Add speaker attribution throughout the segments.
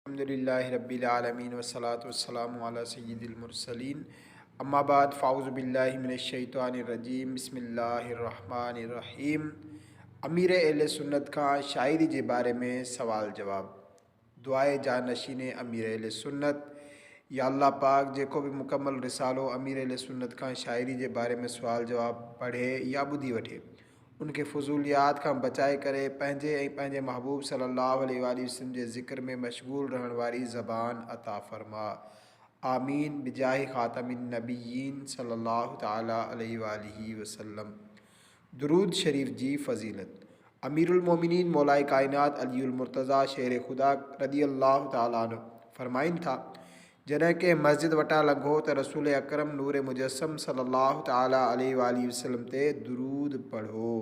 Speaker 1: الحمد لله رب العالمين والصلاة والسلام علي سيد المرسلين اما بعد فاعوذ بالله من الشيطان الرجيم بسم الله الرحمن الرحيم امير اهل سنت کان شاعري جي باري ۾ سوال جواب دعاء جانشين امير اهل سنت يا الله پاڪ جيڪو به مڪمل رسالو امير اهل سنت کان شاعري جي باري ۾ سوال جواب پڙهي يا ٻڌي وٺي ان کي فضوليات کان بچائي ڪري پنهنجي ۽ پنهنجي محبوب صلّي اللّٰه عليه واٰله وسلّم جي ذڪر ۾ مشغول رهڻ واري زبان عطا فرما. آمين بجاه خاتم النبيين صلّي اللّٰه تعالٰي عليه واٰله وسلّم. درود شريف جي فضيلت. امير المومنين مولائي ڪائنات علي المرتضيٰ شير خدا رضي اللّٰه تعالٰي عنه فرمائن ٿا، جڏهن ڪنهن مسجد وٽان لنگهو ته رسول اڪرم نور مجسم صلي الله تعالٰي عليه واٰله وسلم تي درود پڙهو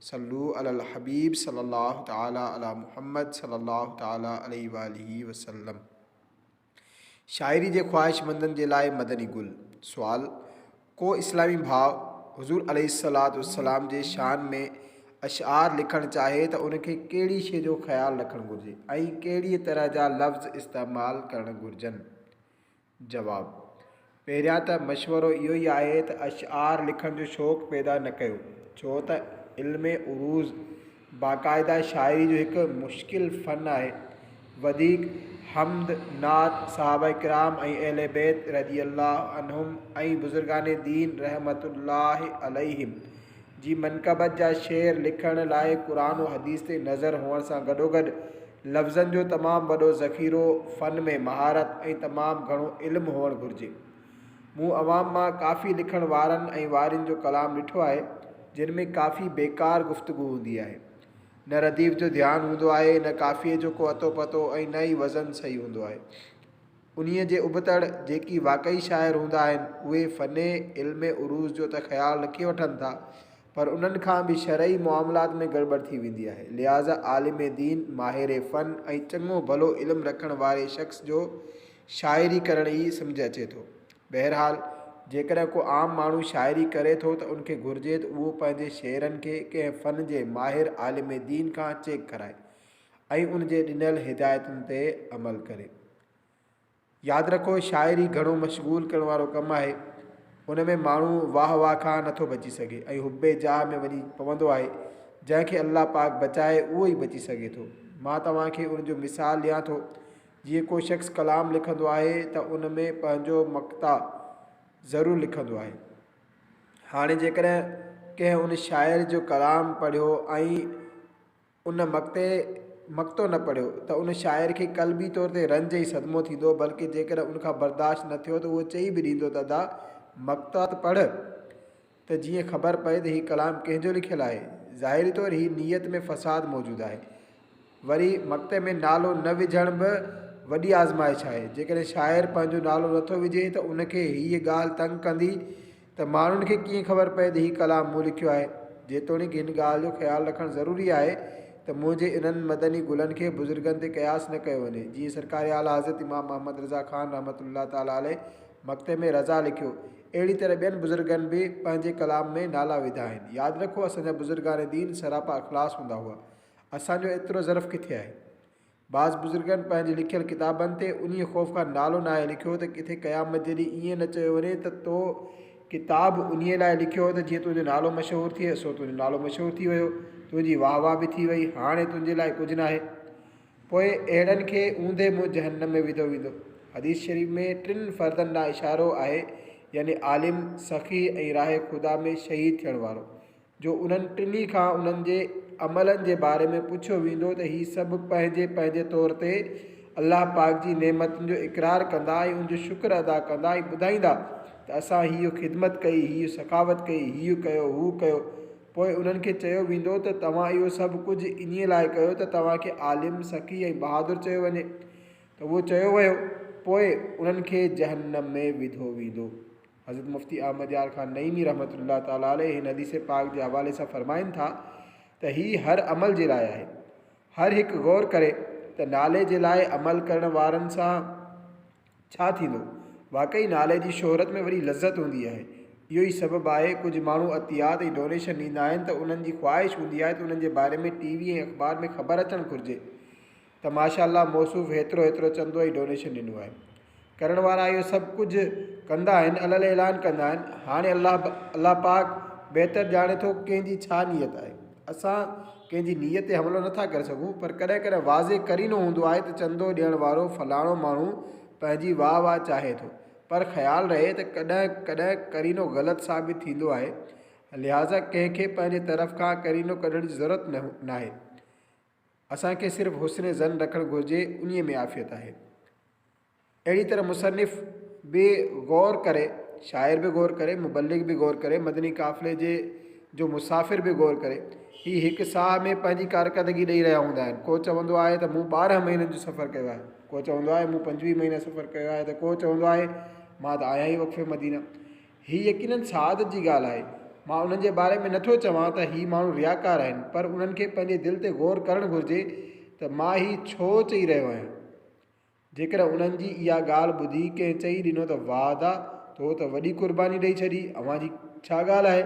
Speaker 1: صلو علی الحبيب صلي الله تعالٰي علي محمد صلي الله تعالٰي عليه واٰله وسلم. شاعري جي خواهشمندن جي لاء مدني گل. سوال، ڪو اسلامي ڀاء حضور عليه الصلوة والسلام جي شان ۾ اشعار لکڻ چاهي ته ان کي ڪهڙي شيء جو خيال رکڻ گهرجي ۽ ڪهڙيء طرح جا لفظ استعمال ڪرڻ گهرجن؟ جواب، پهريان ته مشورو اهو ئي آهي ته اشعار لکڻ جو شوق پيدا نه ڪيو، ڇو ته علم عروض باقاعده شاعري جو هڪ مشڪل فن آهي. وڌيڪ حمد، نعت، صحابه ڪرام ۽ اهل بيت رضي الله عنهم ۽ بزرگان دين رحمة الله عليهم جي منقبت جا شعر لکڻ لاء قرآن و حديث تي نظر هئڻ سان گڏوگڏ لفظن جو تمام وڏو ذخيرو، فن ۾ مهارت ۽ تمام گهڻو علم هئڻ گهرجي. مون عوام مان ڪافي لکڻ وارن ۽ وارين جو ڪلام ڏٺو آهي، جن ۾ ڪافي بيڪار گفتگو هوندي آهي. نه رديف جو ڌيان هوندو آهي، نه قافيي جو ڪو اتو پتو ۽ نه ئي وزن صحيح هوندو آهي. انهيء جي ابتڙ جيڪي واقعي شاعر هوندا آهن، اهي فن علم عروض جو ته خيال رکي وٺن ٿا، پر انهن کان به شرعي معاملات ۾ گڙٻڙ ٿي ويندي آهي. لهٰذا عالم دين، ماهر فن ۽ چڱو ڀلو علم رکڻ واري شخص جو شاعري ڪرڻ ئي سمجهه اچي ٿو. بهرحال جيڪڏهن ڪو عام ماڻهو شاعري ڪري ٿو ته ان کي گهرجي ته اهو پنهنجي شعرن کي ڪنهن فن جي ماهر عالم دين کان چيڪ ڪرائي ۽ ان جي ڏنل هدايتن تي عمل ڪري. ياد رکو شاعري گهڻو مشغول ڪرڻ وارو ڪم آهي. ان ۾ ماڻهو واهه واهه کان نٿو بچي سگهي ۽ حب جاهه ۾ وڃي پوندو آهي. جنهن کي الله پاڪ بچائي اهو ئي بچي سگهي ٿو. مان توهان کي ان جو مثال ڏيان ٿو. جيئن ڪو شخص ڪلام لکندو آهي ته ان ۾ پنهنجو مقطع ضرور لکندو آهي. هاڻي جيڪڏهن ڪنهن ان شاعر جو ڪلام پڙهيو ۽ ان مقطعي مقطعو نه پڙهيو ته ان شاعر کي قلبي طور تي رنج ۽ صدمو ٿيندو بلڪه جيڪڏهن ان کان برداشت نه ٿيو ته اهو چئي به ڏيندو ته ادا مقطع ته پڙهه. ته جيئن خبر پئي ته هي ڪلام ڪنهن جو لکيل آهي. ظاهري طور هي نيت ۾ فساد موجود آهي. وري مقطع ۾ نالو نه وجهڻ به وڏي آزمائش آهي. جيڪڏهن شاعر پنهنجو نالو نٿو وجهي ته ان کي هيء ڳالهه تنگ ڪندي ته ماڻهن کي ڪيئن خبر پئي ته هي ڪلام مون لکيو آهي. جيتوڻيڪ هن ڳالهه جو خيال رکڻ ضروري آهي ته منهنجي انهن مدني گلن کي بزرگن تي قياس نه ڪيو وڃي. جيئن سرڪار اعليٰ حضرت امام محمد رضا خان رحمة الله تعالٰي عليه مقطع ۾ رضا لکيو. اهڙي طرح ٻين بزرگن به پنهنجي ڪلام ۾ نالا وڌا آهن. ياد رکو اسان جا بزرگان دين سراپا اخلاص هوندا هئا. اسان جو ايترو ظرف ڪٿي آهي. بعض بزرگن پنهنجي لکيل ڪتابن تي انهيء خوف کان نالو ناهي لکيو ته ڪٿي قيامت جي ڏينهن ائين نه چيو وڃي ته تو ڪتاب انهيء لاء لکيو هو ته جيئن تنهنجو نالو مشهور ٿئي سو تنهنجو نالو مشهور ٿي ويو، تنهنجي واهه واهه به ٿي وئي، هاڻي تنهنجي لاء ڪجهه ناهي. پوء اهڙن کي اونڌي منهن جهنم ۾ وڌو ويندو. حديث شريف ۾ ٽن فردن ڏانهن اشارو آهي يعني عالم، سخي ۽ راهه خدا ۾ شهيد ٿيڻ وارو، جو انهن ٽنهي کان انهن جي عملن جي باري ۾ پڇيو ويندو ته هي سڀ پنهنجي پنهنجي طور تي الله پاڪ جي نعمتن جو اقرار ڪندا ۽ ان جو شڪر ادا ڪندا ۽ ٻڌائيندا ته اسان هيء خدمت ڪئي، هيء سخاوت ڪئي، هيء ڪيو، هو ڪيو، پوء انهن کي چيو ويندو ته توهان اهو سڀ ڪجهه انهيء لاء ڪيو ته توهان کي عالم، سخي ۽ بهادر چيو وڃي. ته اهو چيو ويو، پوء انهن کي جهنم ۾ وڌو ويندو. حضرت مفتي احمد يار خان نعيمي رحمة الله تعالٰي عليه هن حديث پاڪ جي حوالي سان فرمائن ٿا ته هي هر عمل جي لاء آهي. هر هڪ غور ڪري ته نالي جي لاء عمل ڪرڻ وارن سان ڇا ٿيندو؟ واقعي نالي جي شهرت ۾ وڏي لذت هوندي آهي. اهو ئي سبب آهي ڪجهه ماڻهو عطيات ۽ ڊونيشن ڏيندا آهن ته انهن جي خواهش هوندي آهي ته انهن جي باري ۾ ٽي وي ۽ اخبار ۾ خبر اچڻ گهرجي. ته ماشاء الله موصوف هيترو هيترو چندو ۽ ڊونيشن ڏنو آهي. ڪرڻ وارا اهو سڀ ڪجهه ڪندا آهن، علي الاعلان ڪندا آهن. هاڻي الله الله پاڪ بهتر ڄاڻي ٿو ڪنهن جي ڇا نيت آهي. اسان ڪنهن جي نيت تي حملو نٿا ڪري سگهون پر ڪڏهن ڪڏهن واضح قرينو هوندو آهي ته چندو ڏيڻ وارو فلاڻو ماڻهو پنهنجي واهه واهه چاهي ٿو پر خيال رهي ته ڪڏهن ڪڏهن قرينو غلط ثابت ٿيندو آهي لهٰذا ڪنهن کي پنهنجي طرف کان قرينو ڪڍڻ جي ضرورت ناهي. اسان کي صرف حسن ظن رکڻ گهرجي انهيء ۾ عافيت آهي. اهڙي طرح مصنف به غور ڪري، شاعر به غور ڪري، مبلغ به غور ڪري، مدني قافلي جي جو مسافر به غور ڪري. هي هڪ ساهه ۾ پنهنجي ڪارڪردگي ڏئي رهيا هوندا آهن. ڪو چوندو آهي ته مون 12 مهينن جو سفر ڪيو آهي، ڪو چوندو آهي مون 25 مهينا سفر ڪيو آهي ته ڪو چوندو آهي مان ته آهيان ئي وقف مدينه. هي يقينن سعادت جي ڳالهه آهي. مان انهن جي باري ۾ نٿو چوان ته هي ماڻهو رياڪار آهن، پر انهن کي پنهنجي دل تي غور ڪرڻ گهرجي ته مان هي ڇو چئي رهيو آهيان. جيڪڏهن انهن جي اها ڳالهه ٻڌي ڪنهن چئي ڏنو ته واه ادا، تو ته وڏي قرباني ڏئي ڇڏي، اوهان جي ڇا ڳالهه آهي؟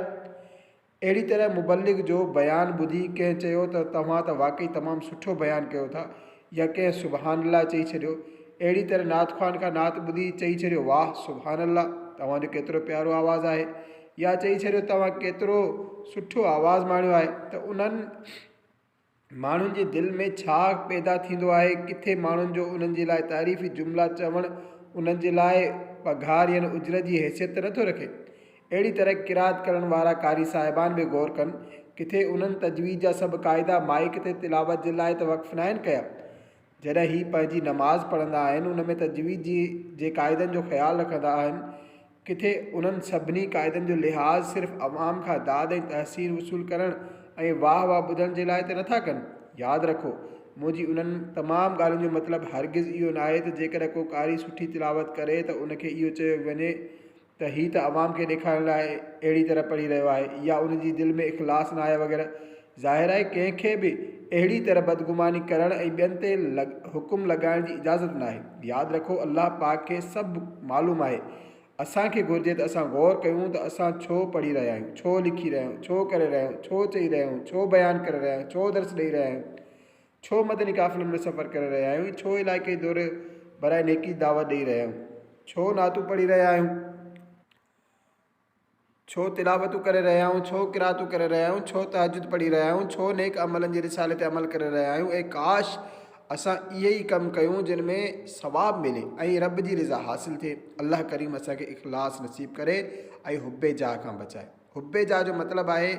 Speaker 1: اهڙي طرح مبلغ جو بيان ٻڌي ڪنهن چيو ته توهان ته واقعي تمام سٺو بيان ڪيو ٿا يا ڪنهن سبحان الله چئي ڇڏيو. اهڙي طرح نعت خوان کان نعت ٻڌي چئي ڇڏيو واه سبحان الله توهان جو ڪيترو پيارو آواز آهي يا چئي ڇڏيو توهان ڪيترو سٺو آواز ماڻيو آهي ته انهن ماڻهن جي دل ۾ ڇا پيدا ٿيندو آهي، ڪٿي ماڻهن جو انهن جي لاء تعريفي جملا چوڻ انهن جي لاء پگهار يعني اجرت جي حيثيت ته نٿو رکي. اهڙي طرح قرائت ڪرڻ وارا قاري صاحبان به غور ڪن، ڪٿي انهن تجويد جا سڀ قاعدا مائيڪ تي تلاوت جي لاء ته وقف ناهن ڪيا. جڏهن هي پنهنجي نماز پڙهندا آهن ان ۾ تجويد جي جي قاعدن جو خيال رکندا آهن ڪٿي انهن سڀني قاعدن جو لحاظ صرف عوام کان داد ۽ تحسين وصول ڪرڻ ۽ واهه واهه ٻڌڻ جي لاء ته نٿا ڪن. ياد رکو منهنجي انهن تمام ڳالهين جو مطلب هرگز اهو ناهي ته جيڪڏهن ڪو قاري سٺي تلاوت ڪري ته ان کي اهو چيو وڃي ته هي ته عوام کي ڏيکارڻ لاء اهڙي طرح پڙهي رهيو آهي يا ان جي دل ۾ اخلاص ناهي وغيره. ظاهر آهي ڪنهن کي به اهڙي طرح بدگماني ڪرڻ ۽ ٻين تي حڪم لڳائڻ جي اجازت ناهي. ياد رکو الله پاڪ کي سڀ معلوم آهي. اسان کي گهرجي ته اسان غور ڪيون ته اسان ڇو پڙهي رهيا آهيون، ڇو لکي رهيا آهيون، ڇو ڪري رهيا آهيون، ڇو چئي رهيا آهيون، ڇو بيان ڪري رهيا آهيون، ڇو درس ڏئي رهيا آهيون، ڇو مدني قافلن ۾ سفر ڪري رهيا آهيون، ڇو علائقي دوري برائي نيڪي جي دعوت ڏئي رهيا آهيون، ڇو نعتون پڙهي رهيا آهيون، ڇو تلاوتون ڪري رهيا آهيون، ڇو قراتون ڪري رهيا آهيون، ڇو تهجد پڙهي رهيا آهيون، ڇو نيڪ عملن جي رسالي تي عمل ڪري رهيا آهيون، اي ڪاش اسان اهي ئي ڪم ڪيون جن ۾ ثواب ملي ۽ رب جي رضا حاصل ٿئي. الله ڪريم اسان کي اخلاص نصيب ڪري ۽ حب جاء کان بچائي. حب جاء جو مطلب آهي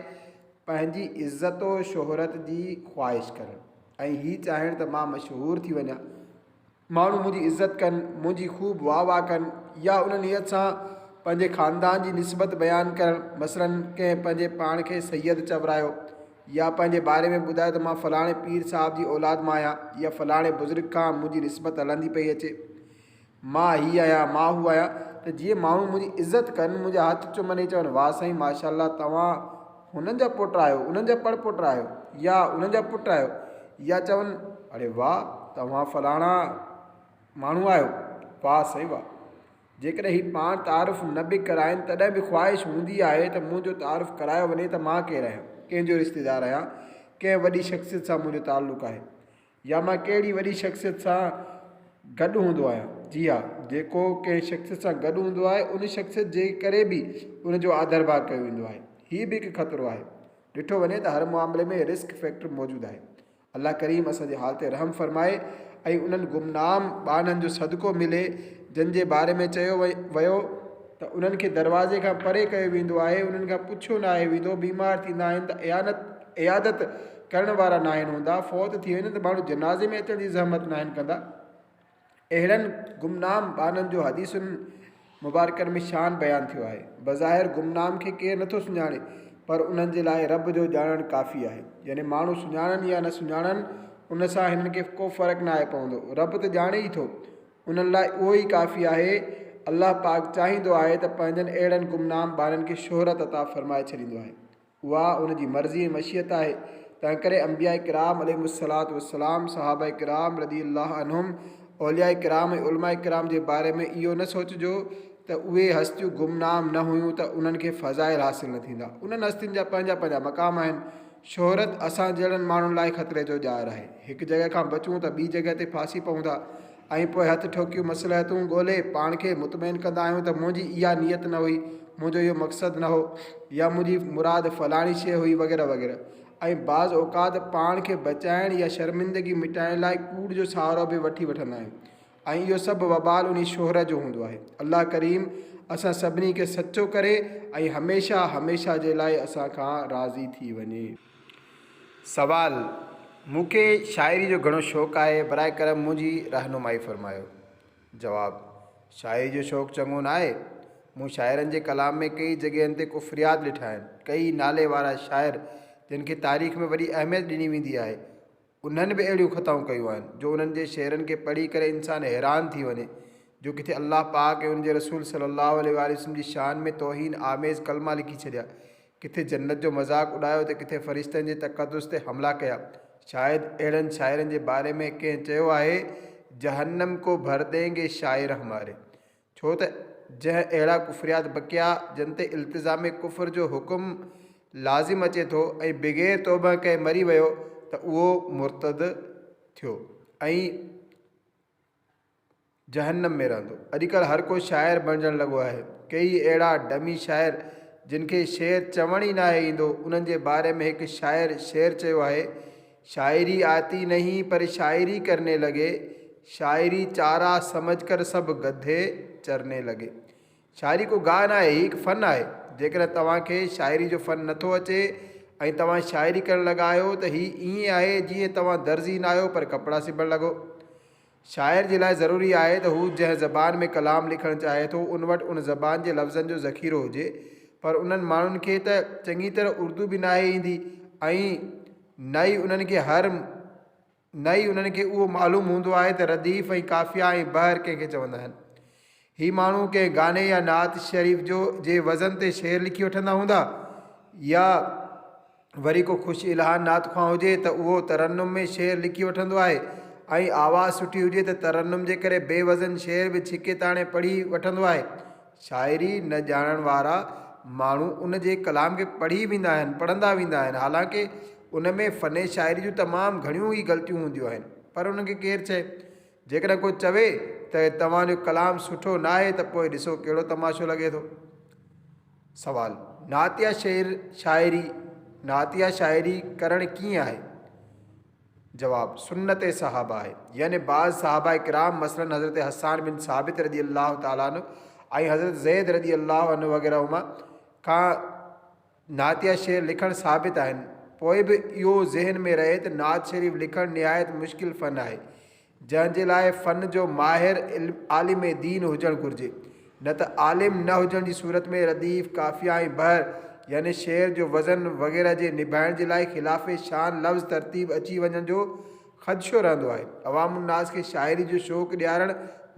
Speaker 1: پنهنجي عزت و شهرت جي خواهش ڪرڻ ۽ هي چاهڻ ته مان مشهور ٿي وڃان، ماڻهو منهنجي عزت ڪن، منهنجي خوب واهه واهه ڪن يا ان نيت سان پنهنجي خاندان جي نسبت بيان ڪرڻ، مثلاً ڪنهن پنهنجي پاڻ کي سيد چورايو يا پنهنجي باري ۾ ٻڌايو ته مان فلاڻي پير صاحب جي اولاد مان آهيان يا فلاڻي بزرگ کان منهنجي نسبت هلندي پئي اچي. مان هي آهيان، مان هو آهيان ته جيئن ماڻهو منهنجي عزت ڪن، منهنجا هٿ چمن ۽ چون، واهه سائين ماشاء الله توهان هنن جا پٽ آهيو، انهن جا پڙ پٽ آهيو يا انهن جا پٽ آهيو يا چون، اڙي واهه توهان فلاڻا ماڻهو آهيو، واهه سائين واهه. جيڪڏهن هي پاڻ تعارف نه به ڪرائين تڏهن به خواهش هوندي آهي ته منهنجو تعارف ڪرايو وڃي ته مان ڪير آهيان، ڪنهن جو رشتيدار آهيان، ڪنهن وڏي شخصيت سان منهنجو تعلق آهي. يا مان ڪهڙي وڏي شخصيت سان گڏ هوندو آهيان. جي ها، جيڪو ڪنهن شخصيت سان گڏ هوندو آهي، ان شخصيت جي ڪري به ان جو آڌرڀاء ڪيو ويندو آهي. هي به هڪ خطرو آهي. ڏٺو وڃي ته هر معاملي ۾ رسڪ فيڪٽر موجود آهي. الله ڪريم اسان جي حال تي رحم فرمائي ۽ انهن گمنام ٻانهن جو صدقو ملي جن جي باري ۾ چيو ويو ته انهن کي دروازي کان پري ڪيو ويندو آهي، انهن کان پڇيو ناهي ويندو، بيمار ٿيندا آهن ته عيادت ڪرڻ وارا ناهن هوندا، فوت ٿي وڃن ته ماڻهو جنازي ۾ اچڻ جي زحمت ناهن ڪندا. اهڙن گمنام ٻانهن جو حديثن مبارڪن ۾ شان بيان ٿيو آهي. بظاهر گمنام کي ڪير نٿو سڃاڻي پر انهن جي لاء رب جو ڄاڻڻ ڪافي آهي. يعني ماڻهو سڃاڻن يا نه سڃاڻن ان سان هنن کي ڪو فرق ناهي پوندو. رب ته ڄاڻي ئي ٿو. انهن لاء اهو ئي ڪافي آهي. الله پاڪ چاهيندو آهي ته پنهنجن اهڙن گمنام ٻانهن کي شهرت عطا فرمائي ڇڏيندو آهي. اها ان جي مرضي ۽ مشيت آهي. تنهنڪري انبياء ڪرام عليهم الصلوة والسلام، صحابه ڪرام رضي الله عنهم، اولياء ڪرام ۽ علماء ڪرام جي باري ۾ اهو نه سوچجو ته اهي هستيون گمنام نه هيون ته انهن کي فضائل حاصل نه ٿيندا. انهن هستين جا پنهنجا پنهنجا مقام آهن. شهرت اسان جهڙن ماڻهن لاء خطري جو ڄار آهي. هڪ جڳهه کان بچون ته ٻي جڳهه تي ڦاسي پئون ٿا ۽ پوء هٿ ٺوڪيون مصلحتون ڳولي پاڻ کي مطمئن ڪندا آهيون ته منهنجي اها نيت نه هئي، منهنجو اهو مقصد نه هو يا منهنجي مراد فلاڻي شيء هئي وغيره وغيره ۽ بعض اوقات پاڻ کي بچائڻ يا شرمندگي مٽائڻ لاء ڪوڙ جو سهارو به وٺي وٺندا آهيون. ۽ اهو سڀ وبال انهي شهرت جو هوندو آهي. الله ڪريم اسان سڀني کي سچو ڪري ۽ هميشه هميشه جي لاء اسان کان راضي ٿي وڃي. سوال، مون کي شاعري جو گهڻو شوق آهي، براء ڪرم منهنجي رهنمائي فرمايو. جواب، شاعري جو شوق چڱو ناهي. مون شاعرن جي ڪلام ۾ ڪيئي جڳهين تي ڪفريات ڏٺا آهن. ڪيئي نالي وارا شاعر جن کي تاريخ ۾ وڏي اهميت ڏني ويندي آهي، انهن به اهڙيون خطائون ڪيون آهن جو انهن جي شعرن کي پڙهي ڪري انسان حيران ٿي وڃي جو ڪٿي الله پاڪ ۽ ان جي رسول صلي الله عليه واٰله وسلم جي شان ۾ توهين آميز ڪلما لکي ڇڏيا، ڪٿي جنت جو مذاق اڏايو ته ڪٿي فرشتن جي تقدس تي حملا ڪيا. شايد اهڙن شاعرن جي باري ۾ ڪنهن چيو آهي، جهنم ڪو ڀر دين گي شاعر هماري. ڇو ته جنهن اهڙا ڪفريات بڪيا جن تي التزام ڪفر جو حڪم لازم اچي ٿو ۽ بغير توبه ڪئي مري ويو ته اهو مرتد ٿيو ۽ جهنم ۾ رهندو. اڄڪلهه هر ڪو شاعر بڻجڻ لڳو آهي. ڪيئي اهڙا ڊمي شاعر جن کي شعر چوڻ ئي ناهي ايندو انهن جي باري ۾ هڪ شاعر شعر چيو آهي شاعري آتي نهين پر شاعري ڪرني لگي، شاعري چارا سمجھ ڪر سڀ گڌي چرني لگي. شاعري ڪو گاء ناهي، هي هڪ فن آهي. جيڪڏهن توهان کي شاعري جو فن نٿو اچي ۽ توهان شاعري ڪرڻ لڳا آهيو ته هي ائين آهي جيئن توهان درزي ناهيو پر ڪپڙا سبڻ لڳو. شاعر جي لاء ضروري آهي ته هو جنهن زبان ۾ ڪلام لکڻ چاهي ٿو ان وٽ ان زبان جي لفظن جو ذخيرو هجي پر انهن ماڻهن کي ته چڱي طرح اردو به ناهي ايندي ۽ نه ئي انهن کي هر نه ئي انهن کي اهو معلوم هوندو آهي ته رديف ۽ قافيه ۽ بحر ڪنهن کي چوندا آهن. هي ماڻهو ڪنهن گاني يا نعت شريف جو جي وزن تي شعر لکي وٺندا هوندا يا وري ڪو خوش الحان نعت خوان هجي ته اهو ترنم ۾ شعر لکي وٺندو آهي ۽ آواز سٺي هجي ته ترنم جي ڪري بي وزن شعر به ڇڪي تاڻي پڙهي وٺندو آهي. شاعري نه ڄاڻڻ وارا ماڻهو ان جي ڪلام کي پڙهي ويندا آهن، پڙهندا ويندا آهن، حالانڪه ان ۾ فن شاعري جون تمام گهڻيون ئي غلطيون هونديون آهن، پر انهن کي ڪير چئي؟ جيڪڏهن ڪو چوي ته توهان جو ڪلام سٺو ناهي ته پوء ڏسو ڪهڙو تماشو لڳي ٿو. سوال، نعتيه شعر شاعري نعتيه شاعري ڪرڻ ڪيئن آهي؟ جواب، سنت صحابه آهي، يعني بعض صحابه ڪرام مثلاً حضرت حسان بن ثابت رضي الله تعالٰي عنه ۽ حضرت زيد رضي الله عنه وغيرهما کان نعتيه شعر لکڻ ثابت آهن، پوء به اهو ذهن ۾ رهي ته نعت شريف لکڻ نهايت مشڪل فن آهي، جنهن جي لاء فن جو ماهر عالم دين هجڻ گهرجي، نه ته عالم نه هجڻ جي صورت ۾ رديف، قافيه ۽ بحر يعني شعر جو وزن وغيره جي نڀائڻ جي لاء خلاف شان لفظ ترتيب اچي وڃڻ جو خدشو رهندو آهي. عوام الناس کي شاعري جو شوق ڏيارڻ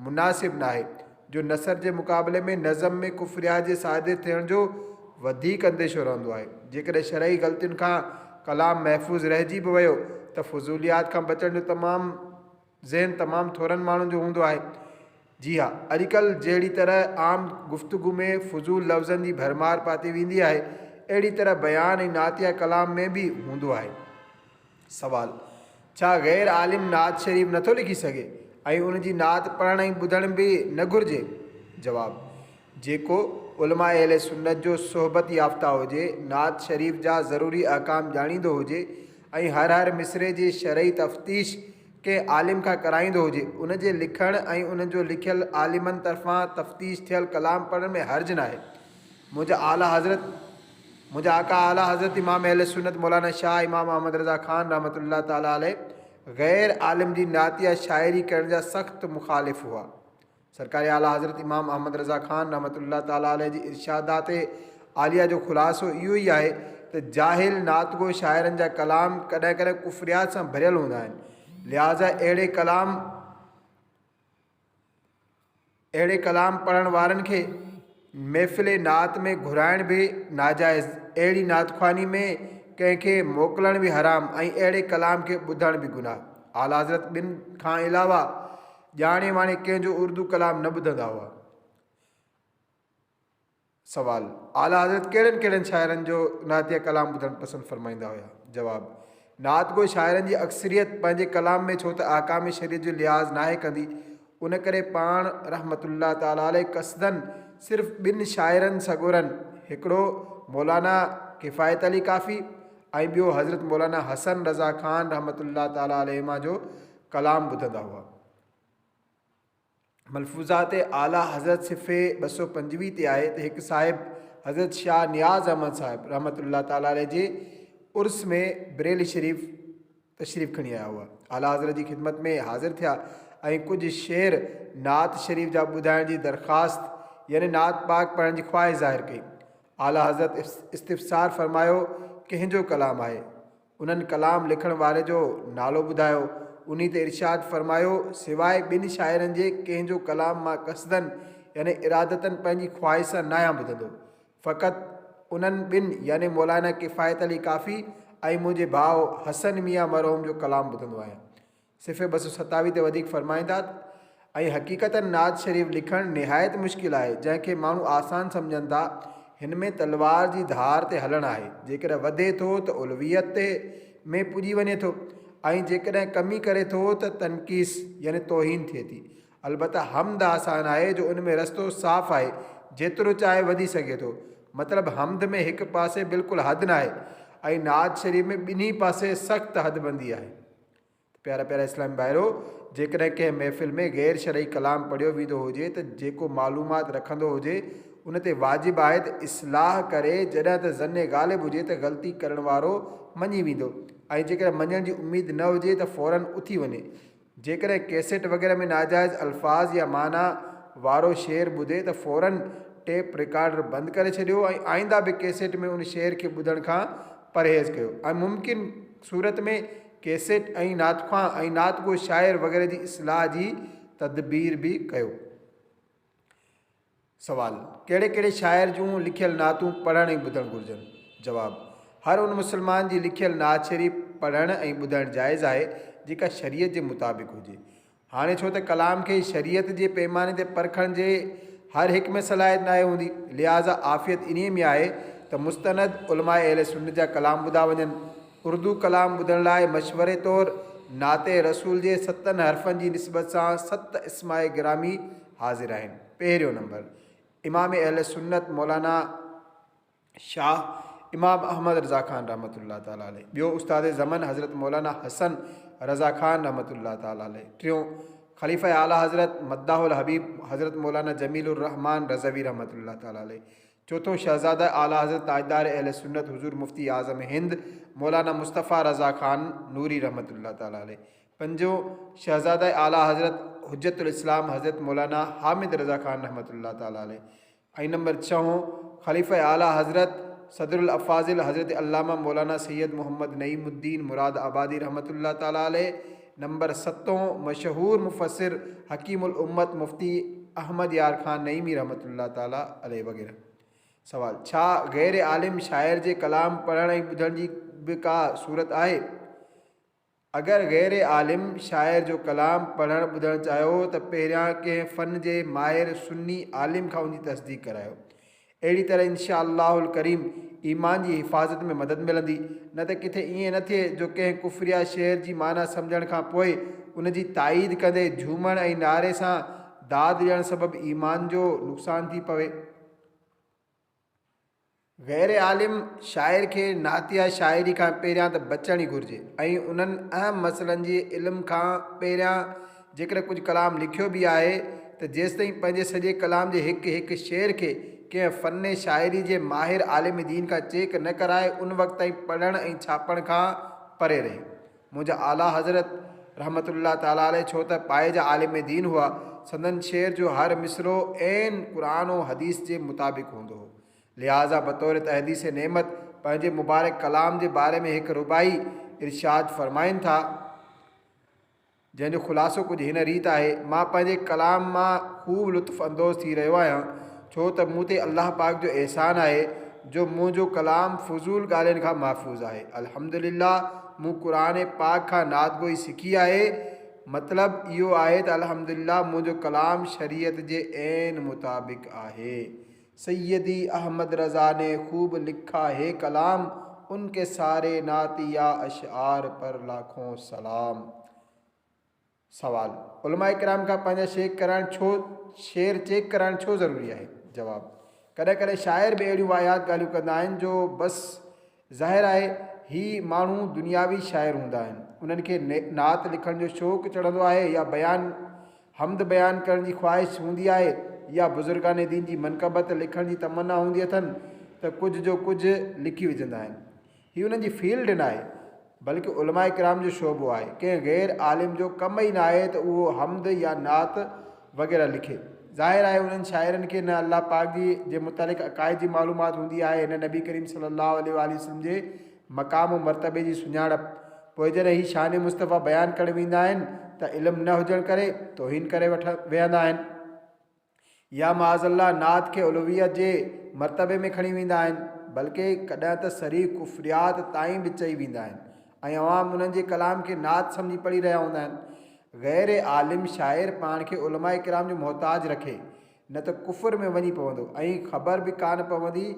Speaker 1: مناسب ناهي، جو نثر جي مقابلي ۾ نظم ۾ ڪفريات جي صادر ٿيڻ جو وڌيڪ انديشو رهندو آهي. جيڪڏهن شرعي غلطين کان ڪلام محفوظ رهجي به ويو ته فضوليات کان بچڻ جو تمام ذهن تمام ٿورن ماڻهن جو هوندو آهي. جي ها، اڄڪلهه جهڙي طرح عام گفتگو ۾ فضول لفظن جي ڀرمار پاتي ويندي آهي، اهڙي طرح بيان ۽ نعتيه ڪلام ۾ به هوندو آهي. سوال، ڇا غير عالم نعت شريف نٿو لکي سگهي ۽ ان جي نعت پڙهڻ ۽ ٻڌڻ به نه گهرجي؟ جواب، جيڪو علماء اهل سنت جو صحبت يافته هجي، نعت شريف جا ضروري احڪام ڄاڻيندو هجي ۽ هر هر مصرعي جي شرعي تفتيش ڪنهن عالم کان ڪرائيندو هجي، ان جي لکڻ ۽ ان جو لکيل عالمن طرفان تفتيش ٿيل ڪلام پڙهڻ ۾ حرج ناهي. منهنجا اعليٰ حضرت منهنجا آقا اعليٰ حضرت امام اهل سنت مولانا شاهه امام احمد رضا خان رحمة الله تعالٰي عليه غير عالم جي نعتيه شاعري ڪرڻ جا سخت مخالف هئا. سرڪار اعليٰ حضرت امام احمد رضا خان رحمة الله تعالٰي عليه جي ارشادات عاليه جو خلاصو اهو ئي آهي ته جاهل نعت گو شاعرن جا ڪلام ڪڏهن ڪڏهن ڪفريات سان ڀريل هوندا آهن لهٰذا اهڙي ڪلام اهڙي ڪلام پڙهڻ وارن کي محفل نعت ۾ گهرائڻ به ناجائز، اهڙي نعت خواني ۾ ڪنهن کي موڪلڻ به حرام ۽ اهڙي ڪلام کي ٻڌڻ به گناهه. اعليٰ حضرت ٻن کان علاوه ڄاڻي واڻي ڪنهن جو اردو ڪلام نه ٻڌندا هئا. سوال، اعليٰ حضرت ڪهڙن ڪهڙن شاعرن جو نعتيه ڪلام ٻڌڻ پسند فرمائيندا هيا؟ جواب، نعت گو شاعرن جي اڪثريت پنهنجي ڪلام ۾ ڇو ته احڪام شريعت جو لحاظ ناهي ڪندي، ان ڪري پاڻ رحمة الله تعالٰي عليه قصداً صرف ٻن شاعرن سڳورن هڪڙو مولانا ڪفايت علي ڪافي ۽ ٻيو حضرت مولانا حسن رضا خان رحمة الله تعالٰي عليهما جو ڪلام ٻڌندا هئا. ملفوظات اعليٰ حضرت صفحي 225 تي آهي ته هڪ صاحب حضرت شاهه نياز احمد صاحب رحمة الله تعالٰي عليه جي عرس ۾ بريلي شريف تشريف کڻي آيا هئا. اعليٰ حضرت جي خدمت ۾ حاضر ٿيا ۽ ڪجهه شعر نعت شريف جا ٻڌائڻ جي درخواست يعني نعت پاڪ پڙهڻ جي خواهش ظاهر ڪئي. اعليٰ حضرت استفسار فرمايو، ڪنهن جو ڪلام آهي؟ انهن ڪلام لکڻ واري جو نالو ٻڌايو. انهي تي ارشاد فرمايو، سواء ٻن شاعرن جي ڪنهن جو ڪلام مان قصداً يعني ارادتاً پنهنجي خواهش سان ناهيان ٻڌندو. فقط انهن ٻن يعني مولانا ڪفايت علي ڪافي ۽ منهنجي ڀاء حسن ميان مرحوم جو ڪلام ٻڌندو آهيان. صفحي 227 تي وڌيڪ فرمائين ٿا ته، ۽ حقيقتاً نعت شريف لکڻ نهايت مشڪل آهي، جنهن کي ماڻهو آسان سمجهن ٿا، هن ۾ تلوار جي ڌار تي هلڻ آهي، جيڪڏهن وڌي ٿو ته علويت تي ۾ پڄي وڃي ٿو ۽ جيڪڏهن ڪمي ڪري ٿو ته تنقيص يعني توهين ٿئي ٿي. البته حمد آسان آهي جو ان ۾ رستو صاف آهي، جيترو چاهي وڌي سگهي ٿو. مطلب حمد ۾ هڪ پاسي بلڪل حد ناهي ۽ نعت شريف ۾ ٻنهي پاسي سخت حد بندي آهي. ته پيارا پيارا اسلامي ڀائرو! جيڪڏهن ڪنهن محفل ۾ غير شرعي ڪلام پڙهيو ويندو هجي ته جيڪو معلومات رکندو هجي ان تي واجب آهي ته اصلاح ڪري جڏهن ته ظن غالب هجي ته غلطي ڪرڻ وارو مڃي ويندو ۽ جيڪڏهن مڃڻ جي اميد نه هجي ته فوراً اٿي وڃي جيڪڏهن ڪيسيٽ وغيره ۾ ناجائز الفاظ يا معنيٰ وارو شعر ٻڌي ته فوراً ٽيپ رڪارڊر بند ڪري ڇڏيو ۽ آئنده به ڪيسيٽ ۾ ان شعر کي ٻڌڻ کان پرهيز ڪيو ۽ ممڪن صورت ۾ ڪيسيٽ ۽ نعتخوان ۽ نعت گو شاعر وغيره جي اصلاح جي تدبير به ڪيو. سوال، ڪهڙي ڪهڙي شاعر جون لکيل نعتون پڙهڻ ۽ ٻڌڻ گهرجن؟ جواب، هر ان مسلمان جي لکيل نعت شريف پڙهڻ ۽ ٻڌڻ جائز آهي جيڪا شريعت جي مطابق هجي. هاڻي ڇو ته ڪلام کي شريعت جي پيماني تي پرکڻ جي هر هڪ ۾ صلاحيت ناهي هوندي، لهٰذا عافيت انهيء ۾ آهي ته مستند علماء اهل سنت جا ڪلام ٻڌا وڃن. اردو ڪلام ٻڌڻ لاء مشوري طور نعت رسول جي ستن حرفن جي نسبت سان ست اسماء گرامي حاضر آهن. پهريون نمبر، امام اهل سنت مولانا شاهه امام احمد رضا خان رحمة الله تعالٰي عليه، ٻيو استاد زمن حضرت مولانا حسن رضا خان رحمة الله تعالٰي عليه، ٽيون خليفه اعليٰ حضرت مداح الحبيب حضرت مولانا جميل الرحمان رضوي رحمة الله تعالٰي عليه، چوٿون شهزاده اعليٰ حضرت تاجدار اهل سنت حضور مفتي اعظم هند مولانا مصطفيٰ رضا خان نوري رحمة الله تعالٰي عليه، پنجون شهزاده اعليٰ حضرت حجة الاسلام حضرت مولانا حامد رضا خان رحمة الله تعالٰي عليه ۽ نمبر ڇهون خليفه اعليٰ حضرت صدر الافاضل حضرت علامه مولانا سيد محمد نعيم الدين مراد آبادي رحمة الله تعالٰي عليه، نمبر ستون مشهور مفسر حڪيم الامت مفتي احمد يار خان نعيمي رحمة الله تعالٰي عليه وغيره. سوال، ڇا غير عالم شاعر جي ڪلام پڙهڻ ۽ ٻڌڻ جي به ڪا صورت آهي؟ اگر غير عالم شاعر جو ڪلام پڙهڻ ٻڌڻ چاهيو ته پهريان ڪنهن فن جي ماهر سني عالم کان ان جي تصديق ڪرايو. اهڙي طرح انشاء الله الڪريم ايمان جي حفاظت ۾ مدد ملندي، نه ته ڪٿي ائين نه ٿئي جو ڪنهن ڪفريه شعر جي معنيٰ سمجهڻ کان پوء ان جي تائيد ڪندي جهومڻ ۽ نعري سان داد ڏيڻ سبب ايمان جو نقصان ٿي پوي. غير عالم شاعر کي نعتيه شاعري کان پهريان ته بچڻ ئي گهرجي ۽ انهن اهم مسئلن جي علم کان پهريان جيڪڏهن ڪجهه ڪلام لکيو به آهي ته جيستائين پنهنجي سڄي ڪلام جي هڪ هڪ شعر کي ڪنهن فن شاعري جي ماهر عالم دين کان چيڪ نه ڪرائي ان وقت تائين پڙهڻ ۽ ڇاپڻ کان پري رهي. منهنجا اعليٰ حضرت رحمة الله تعالٰي عليه ڇو ته پائي جا عالم دين هئا، سندن شعر جو هر مصرعو عين قرآن و حديث جي مطابق هوندو هو. لهٰذا بطور تحديث نعمت پنهنجي مبارڪ ڪلام جي باري ۾ هڪ رباعي ارشاد فرمائن ٿا، جنهن جو خلاصو ڪجهه هن ريت آهي، مان پنهنجي ڪلام مان خوب لطف اندوز ٿي رهيو آهيان، ڇو ته مون تي الله پاڪ جو احسان آهي جو منهنجو ڪلام فضول ڳالهين کان محفوظ آهي. الحمدلله مون قرآن پاڪ کان نعت گوئي سکي آهي، مطلب اهو آهي ته الحمدلله منهنجو ڪلام شريعت جي عين مطابق آهي. سيدي احمد رضا ني خوب لکا هي ڪلام ان ڪي ساري نعتيه اشعار پر لاکون سلام. سوال، علماء ڪرام کان پنهنجا شيخ ڪرائڻ ڇو شعر چيڪ ڪرائڻ ڇو ضروري آهي؟ جواب، ڪڏهن ڪڏهن شاعر به اهڙيون واهيات ڳالهيون ڪندا آهن جو بس ظاهر آهي هي ماڻهو دنياوي شاعر هوندا آهن انهن کي نعت لکڻ جو شوق چڙهندو آهي يا بيان حمد بيان ڪرڻ جي خواهش هوندي آهي يا بزرگان دين جي منقبت لکڻ جي تمنا هوندي اٿن ته ڪجهه جو ڪجهه لکي وجهندا آهن. هي انهن جي فيلڊ ناهي، بلڪ علماء ڪرام جو شعبو آهي. ڪنهن غير عالم جو ڪم ئي ناهي ته اهو حمد يا نعت وغيره لکي. ظاهر آهي انهن شاعرن کي نه الله پاڪ جي جي متعلق عقائد جي معلومات هوندي آهي نه نبي ڪريم صلي الله عليه واٰله وسلم جي مقام و مرتبي جي سڃاڻپ. پوء جڏهن هي شان مصطفيٰ بيان ڪرڻ ويندا آهن ته علم نه هجڻ ڪري توهين ڪري ويهندا آهن. يا معاذ الله نعت کي الوهيت جي مرتبي ۾ کڻي ويندا آهن، بلڪه ڪڏهن ته صريح ڪفريات تائين به چئي ويندا آهن ۽ عوام انهن جي ڪلام کي نعت سمجهي پڙهي رهيا هوندا آهن. غير عالم شاعر پاڻ کي علماء ڪرام جو محتاج رکي، نه ته ڪفر ۾ وڃي پوندو ۽ خبر به ڪانه پوندي.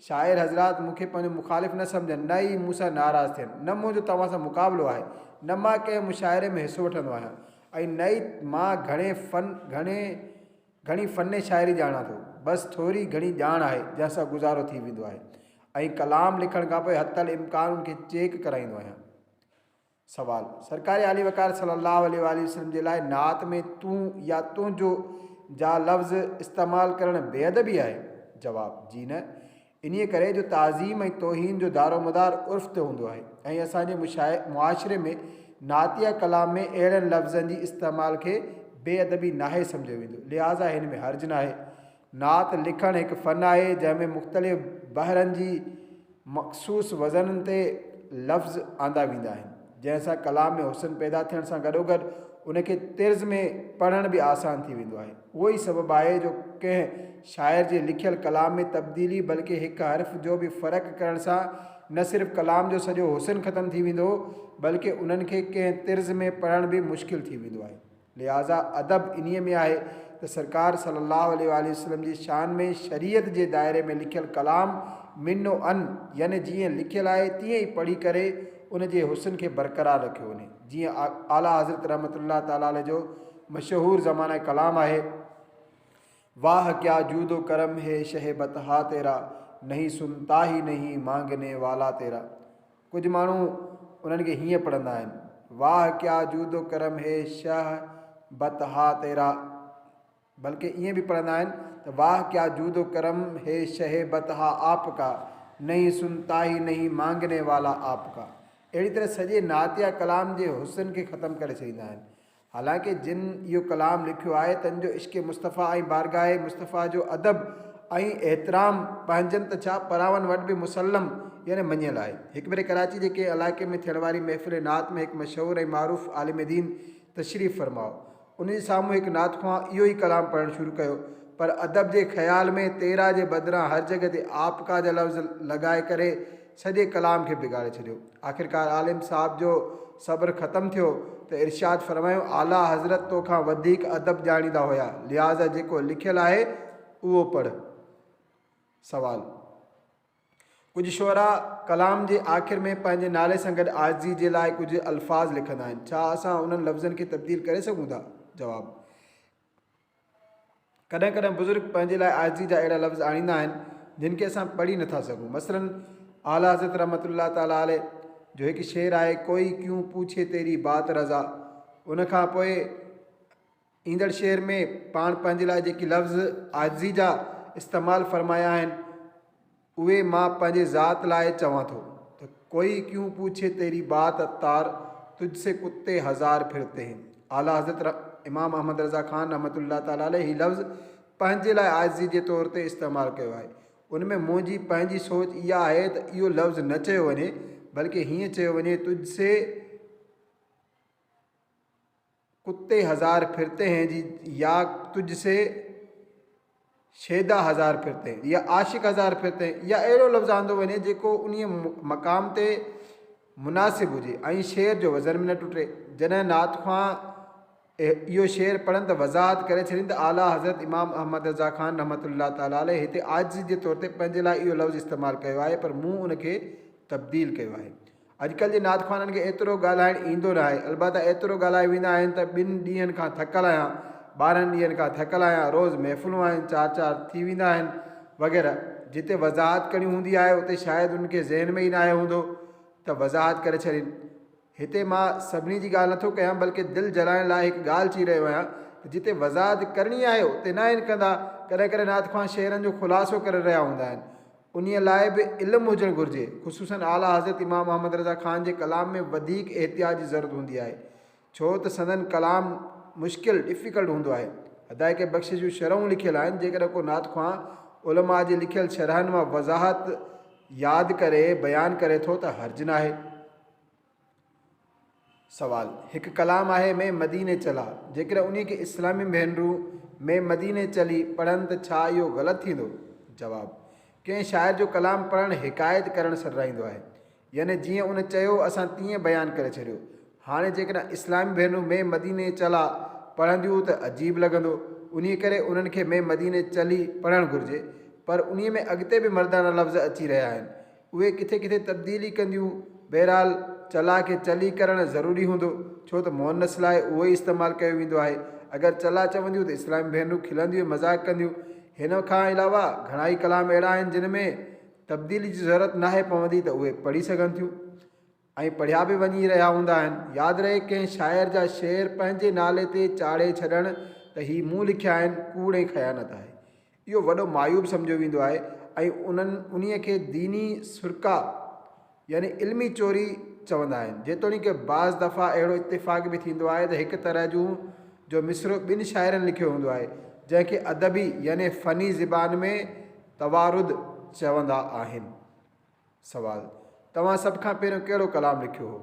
Speaker 1: شاعر حضرات مون کي پنهنجو مخالف نه سمجهن، نه ئي مون سان ناراض ٿين، نه منهنجو توهان سان مقابلو آهي، نه مان ڪنهن مشاعري ۾ حصو وٺندو آهيان. ۽ نه ئي مان گهڻي فن گهڻي گهڻي فن شاعري ڄاڻان ٿو. بس ٿوري گهڻي ڄاڻ آهي جنهن سان گذارو ٿي ويندو آهي ۽ ڪلام لکڻ کان پوء حتي الامڪان ان کي چيڪ ڪرائيندو آهيان. سوال، سرڪار عالي وقار صلي الله عليه واٰله وسلم جي لاء نعت ۾ تون يا تنهنجو جا لفظ استعمال ڪرڻ بي ادبي آهي؟ جواب، جي نه. انهيء ڪري جو تعظيم ۽ توهين جو دارومدار عرف تي هوندو آهي ۽ اسان جي معاشري ۾ نعتيه ڪلام ۾ اهڙن لفظن جي استعمال کي بي ادبي ناهي سمجهيو ويندو، لهٰذا هن ۾ حرج ناهي. نعت لکڻ هڪ فن آهي، جنهن ۾ مختلف بحرن جي مخصوص وزنن تي لفظ آندا ويندا آهن، جنهن سان ڪلام ۾ حسن پيدا ٿيڻ سان گڏوگڏ ان کي طرز ۾ پڙهڻ به آسان ٿي ويندو آهي. اهو ئي سبب آهي جو ڪنهن شاعر جي لکيل ڪلام ۾ تبديلي بلڪه هڪ حرف جو به فرق ڪرڻ سان نه صرف ڪلام جو سڄو حسن ختم ٿي ويندو بلڪه انهن کي ڪنهن طرز ۾ پڙهڻ به مشڪل ٿي ويندو آهي. لهٰذا ادب انهيء ۾ آهي ته سرڪار صلي الله عليه واٰله وسلم جي شان ۾ شريعت جي دائري ۾ لکيل ڪلام من و عن يعني جيئن لکيل آهي تيئن ئي پڙهي ڪري ان جي حسن کي برقرار رکيو وڃي جيئن اعليٰ حضرت رحمة الله تعالٰي عليه جو مشهور زمانه ڪلام آهي، واهه ڪيا جود و ڪرم هي شه بطحا تيرا، نهين سنتا هي نهين مانگني والا تيرا. ڪجهه ماڻهو انهن کي هيئن پڙهندا آهن، واهه ڪيا جود و ڪرم هي شه بطحا تيرا. بلڪه ائين به پڙهندا آهن ته واهه ڪيا جود و ڪرم هي شه بطحا آپ ڪا، نهين سنتا هي نهين مانگني والا آپ ڪا. اهڙي طرح سڄي نعتيه ڪلام جي حسن کي ختم ڪري ڇڏيندا آهن. حالانڪه جن اهو ڪلام لکيو آهي تن جو عشق مصطفيٰ ۽ بارگاهه مصطفيٰ جو ادب ۽ احترام پنهنجن ته ڇا پراون وٽ به مسلم يعني مڃيل آهي. هڪ ڀيري ڪراچي جي ڪنهن علائقي ۾ ٿيڻ واري محفل نعت ۾ هڪ مشهور ۽ معروف عالم دين تشريف فرما هو. ان جي سامهون هڪ نعت خوان اهو ئي ڪلام پڙهڻ شروع ڪيو پر ادب جي خيال ۾ تيرا جي بدران هر جڳهه تي آپ ڪا جا لفظ لڳائي ڪري سڄي ڪلام کي بگاڙي ڇڏيو. آخرڪار عالم صاحب جو صبر ختم ٿيو ته ارشاد فرمايو، اعليٰ حضرت تو کان وڌيڪ ادب ڄاڻيندا هيا، لهٰذا جيڪو لکيل آهي اهو پڙهه. سوال. ڪجهه شعراء ڪلام جي آخر ۾ پنهنجي نالي سان گڏ عاجزي جي لاء ڪجهه الفاظ لکندا آهن، ڇا اسان انهن لفظن کي تبديل ڪري سگهون ٿا؟ جواب. ڪڏهن ڪڏهن بزرگ پنهنجي لاء عاجزي جا اهڙا لفظ آڻيندا آهن جن کي اسان پڙهي نٿا سگهون مثلاً اعليٰ حضرت رحمة الله تعالٰي عليه جو هڪ شعر آهي ڪوئي ڪيون پوڇي تيري بات رضا ان کان پوء ايندڙ شعر ۾ پاڻ پنهنجي لاء جيڪي لفظ عاجزي جا استعمال فرمايا آهن اهي مان پنهنجي ذات لاء چوان ٿو ته ڪوئي ڪيون پوڇي تيري بات عطار تجھ سي ڪتي هزار ڦرتي هين اعليٰ حضرت امام احمد رضا خان رحمة الله تعالٰي عليه هي لفظ پنهنجي لاء عاجزي جي طور تي استعمال ڪيو آهي ان ۾ منهنجي پنهنجي سوچ اها آهي ته اهو لفظ نه چيو وڃي بلڪه هيئن چيو وڃي تجھ سي ڪتي هزار ڦرتي هين جي يا تجھ سي شيدا هزار ڦرتي هين يا عاشق هزار ڦرتي هين يا اهڙو لفظ آندو وڃي جيڪو انهيء مقام تي مناسب هجي ۽ شعر جو وزن به نه ٽٽي. جڏهن نعت خوان اهو شعر پڙهن ته وضاحت ڪري ڇڏين ته اعليٰ حضرت امام احمد رضا خان رحمة الله تعالٰي عليه هتي عاجزي جي طور تي پنهنجي لاء اهو لفظ استعمال ڪيو آهي پر مون ان کي تبديل ڪيو آهي. اڄڪلهه جي نعت خوانن کي ايترو ڳالهائڻ ايندو ناهي، البته ايترو ڳالهائي ويندا آهن ته ٻن ڏينهن کان ٿڪل آهيان، 12 ڏينهن کان ٿڪل آهيان، روز محفلون آهن، چار چار ٿي ويندا آهن وغيره. جتي وضاحت ڪرڻي هوندي آهي اتي شايد انهن کي ذهن ۾ ئي ناهي هوندو ته وضاحت ڪري ڇڏين. هتي مان سڀني جي ڳالهه نٿو ڪيان بلڪه دل جلائڻ لاء هڪ ڳالهه چئي رهيو آهيان ته جتي وضاحت ڪرڻي آهي اتي ناهن ڪندا. ڪڏهن ڪڏهن نعت خوان شعرن جو خلاصو ڪري رهيا هوندا آهن. انهيء لاء به علم هجڻ گهرجي. خصوصاً اعليٰ حضرت امام محمد رضا خان جي ڪلام ۾ وڌيڪ احتياط جي ضرورت هوندي آهي، ڇو ته سندن ڪلام مشڪل، Difficult، هوندو آهي. حدائق بخشش جون شرحون لکيل آهن، جيڪڏهن ڪو نعت خوان علماء جي لکيل شرحن مان وضاحت ياد ڪري بيان ڪري ٿو ته حرج ناهي. سوال، هڪ ڪلام آهي مين مديني چلا، جيڪڏهن انهي کي اسلامي ڀينرون مين مديني چلي پڙهن ته ڇا اهو غلط ٿيندو؟ جواب، ڪنهن شاعر جو ڪلام پڙهڻ حڪايت ڪرڻ سڏرائيندو آهي. يعني جيئن ان چيو اسان تيئن بيان ڪري ڇڏيو. هاڻي جيڪڏهن اسلامي ڀينرون مين مديني چلا پڙهنديون ته عجيب لڳندو. انهي ڪري انهن کي مين مديني چلي پڙهڻ گهرجي. پر انهي ۾ اڳتي به مردانه لفظ اچي رهيا آهن. اهي ڪٿي ڪٿي تبديلي ڪنديون. بهرحال چلا کي چلي ڪرڻ ضروري هوندو، ڇو ته مؤنث لاء اهو ئي استعمال ڪيو ويندو آهي. اگر چلا چونديون ته اسلامي ڀينرون کلنديون ۽ مذاق ڪنديون. هن کان علاوه گهڻائي ڪلام اهڙا آهن جن ۾ تبديلي جي ضرورت ناهي پوندي ته اهي پڙهي سگهن ٿيون ۽ پڙهيا به وڃي رهيا هوندا آهن. ياد رهي ڪنهن شاعر جا شعر پنهنجي نالي تي چاڙهي ڇڏڻ ته هي مون لکيا آهن ڪوڙ ۽ خيانت آهي. اهو وڏو معيوب سمجهيو ويندو آهي ۽ انهن انهيء کي ديني سرقه يعني علمي چوري چوندا آهن. جيتوڻيڪ بعض دفعا اهڙو اتفاق به ٿيندو آهي ته هڪ طرح جون جو مصرعو ٻن شاعرن لکيو هوندو آهي، جنهن کي ادبي يعني فني زبان ۾ توارد چوندا آهن. سوال، توهان سڀ کان پهريون ڪهڙو ڪلام لکيو هو؟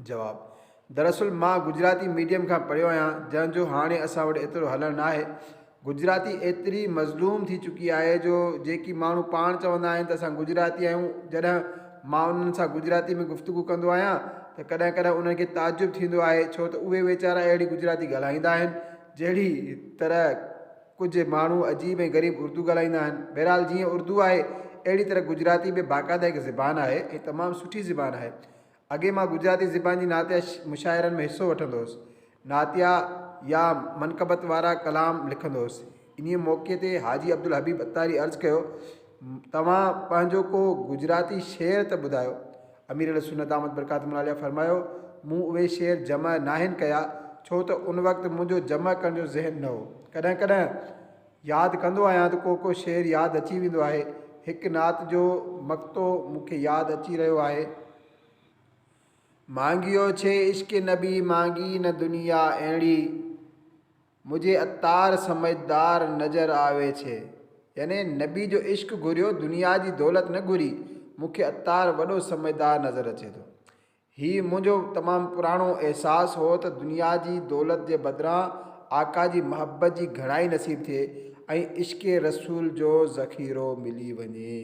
Speaker 1: جواب، دراصل مان گجراتي ميڊيم کان پڙهيو آهيان جنهن جو هاڻي اسان وٽ ايترو هلڻ ناهي. گجراتي ايتري مظلوم ٿي چڪي آهي جو جيڪي ماڻهو پاڻ چوندا آهن ته اسان گجراتي آهيون جڏهن مان انهن سان گجراتي ۾ گفتگو ڪندو آهيان ته ڪڏهن ڪڏهن انهن کي تعجب ٿيندو آهي ڇو ته اهي ويچارا اهڙي گجراتي ڳالهائيندا آهن جهڙي طرح ڪجهه ماڻهو عجيب ۽ غريب اردو ڳالهائيندا آهن. بهرحال جيئن اردو آهي اهڙي طرح گجراتي به باقاعده هڪ زبان آهي ۽ تمام سٺي زبان آهي. اڳي مان گجراتي زبان جي نعتيه مشاعرن ۾ حصو وٺندو هوس. نعتيه يا منقبت وارا ڪلام لکندو هوس. انهيء موقعي تي حاجي عبدالحبيب عطاري عرض ڪيو، توهان پنهنجو ڪو گجراتي شعر ته ٻڌايو. امير اهلسنت دامت برڪاتهم العاليه فرمايو، مون اهي شعر جمع ناهن ڪيا، ڇو ته ان وقت منهنجو جمع ڪرڻ جو ذهن نه هو. ڪڏهن ڪڏهن ياد ڪندو آهيان ته ڪو ڪو شعر ياد اچي ويندو آهي. هڪ نعت جو مقطعو مون کي ياد اچي رهيو آهي. مانگيو ڇي عشق نبي مانگي نه دنيا ايڻي، مجهي عطار سمجهدار نظر آوي ڇي. يعني نبي جو عشق گهريو دنيا جي دولت نه گهري، مون کي عطار وڏو سمجهدار نظر اچي ٿو. هي منهنجو تمام پراڻو احساس هو ته دنيا جي دولت جي بدران آقا جي محبت جي گهڻائي نصيب ٿئي ۽ عشق رسول جو ذخيرو ملي وڃي.